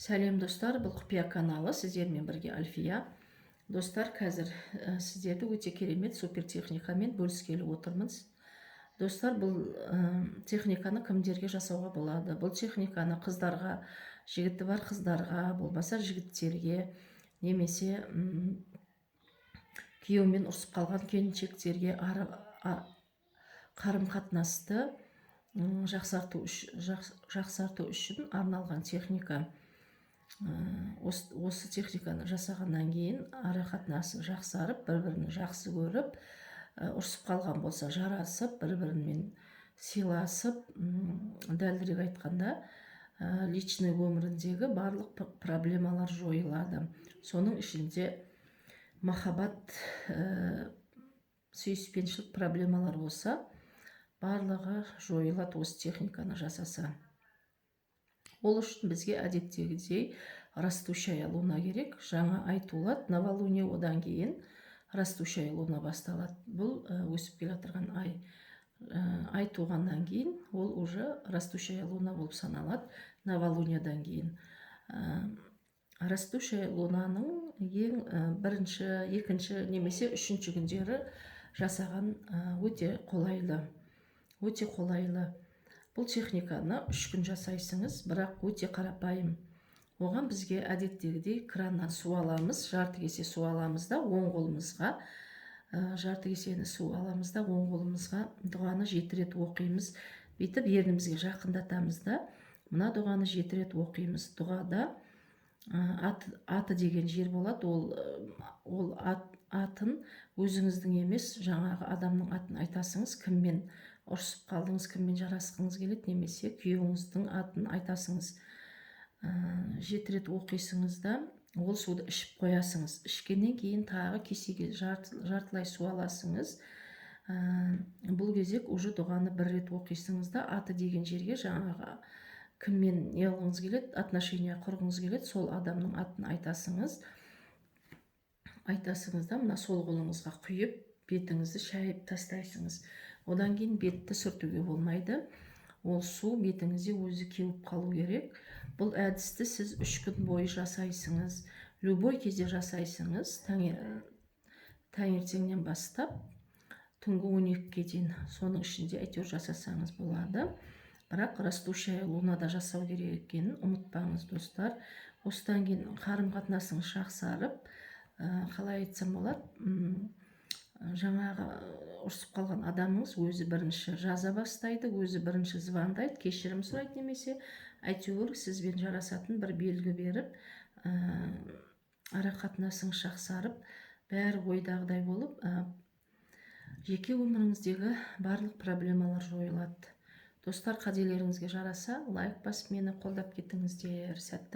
Сәлем, достар! Бұл Құпия каналы, сіздермен бірге Альфия. Достар, қазір сіздерді өте керемет супер техникамен бөліскелі отырмын. Достар, бұл техниканы кімдерге жасауға болады? Бұл техниканы қыздарға, жігіті бар қыздарға, болмаса жігіттерге немесе күйеуімен ұрысып қалған келіншектерге қарым қатынасты жақсарту үшін арналған техника. Осы техниканы жасағаннан кейін ара қатынасы жақсарып, бір бірін жақсы көріп, ұрысып қалған болса, жарасып, бір бірімен сыйласып, дәлірек айтқанда, личный өміріндегі барлық проблемалар жойылады. Соның ішінде махаббат, сүйіспеншілік проблемалар болса, барлығы жойылады осы техниканы жасаса. Ол үшін бізге әдеттегідей растущая луна керек. Жаңа ай туылады, новолуние, одан кейін растущая луна басталады. Бұл өсіп келе жатырған ай. Ай туғаннан кейін ол уже растущая луна болып саналады новолуниядан кейін. Растущая лунаның ең бірінші, екінші немесе үшінші күндері жасаған өте қолайлы, өте қолайлы. Бұл техниканы 3 күн жасайсыңыз, бірақ өте қарапайым. Оған бізге әдеттегідей краннан су аламыз, жарты кесе су аламыз да, оң қолымызға жарты кесені су аламыз да, оң қолымызға дұғаны жеті рет оқимыз. Бүйтіп ернімізге жақындатамыз да, мына дұғаны жеті рет оқимыз. Дұғада аты деген жер болады. Ол атын өзіңіздің емес, жаңағы адамның атын айтасыңыз. Кіммен ұрысып қалдыңыз, кіммен жарасқыңыз келеді немесе күйеуіңіздің атын айтасыңыз. Жеті рет оқисыңыз да, ол суды ішіп қоясыңыз. Ішкеннен кейін тағы кесеге жартылай су аласыңыз. Бұл кезек уже дұғаны бір рет оқисыңыз да, аты деген жерге жаңағы кіммен не қылғыңыз келеді, отношения құрғыңыз келеді, сол адамның атын айтасыңыз. Айтасыңыз да, мына сол қолыңызға құйып, бетіңізді шайып тастайсыңыз. Одан кейін бетті сүртуге болмайды, ол су бетіңізде өзі кеуіп қалу керек. Бұл әдісті сіз 3 күн бойы жасайсыңыз, любой кезде жасайсыңыз, таңертеңнен бастап түнгі 12-ге дейін, соның ішінде әйтеуір жасасаңыз болады. Бірақ растущая лунада жасау керек екенін ұмытпаңыз, достар. Осыдан кейін қарым қатынасыңыз жақсарып, қалай айтсам болады, жаңағы ұрысып қалған адамыңыз өзі бірінші жаза бастайды, өзі бірінші звондайды, кешірім сұрайды немесе әйтеуір сізбен жарасатын бір белгі беріп, ара қатынасыңыз жақсарып, бәрі ойдағыдай болып, жеке өміріңіздегі барлық проблемалар жойылады. Достар, қаделеріңізге жараса, лайк басып, мені қолдап кетіңіздер. Сәттілік!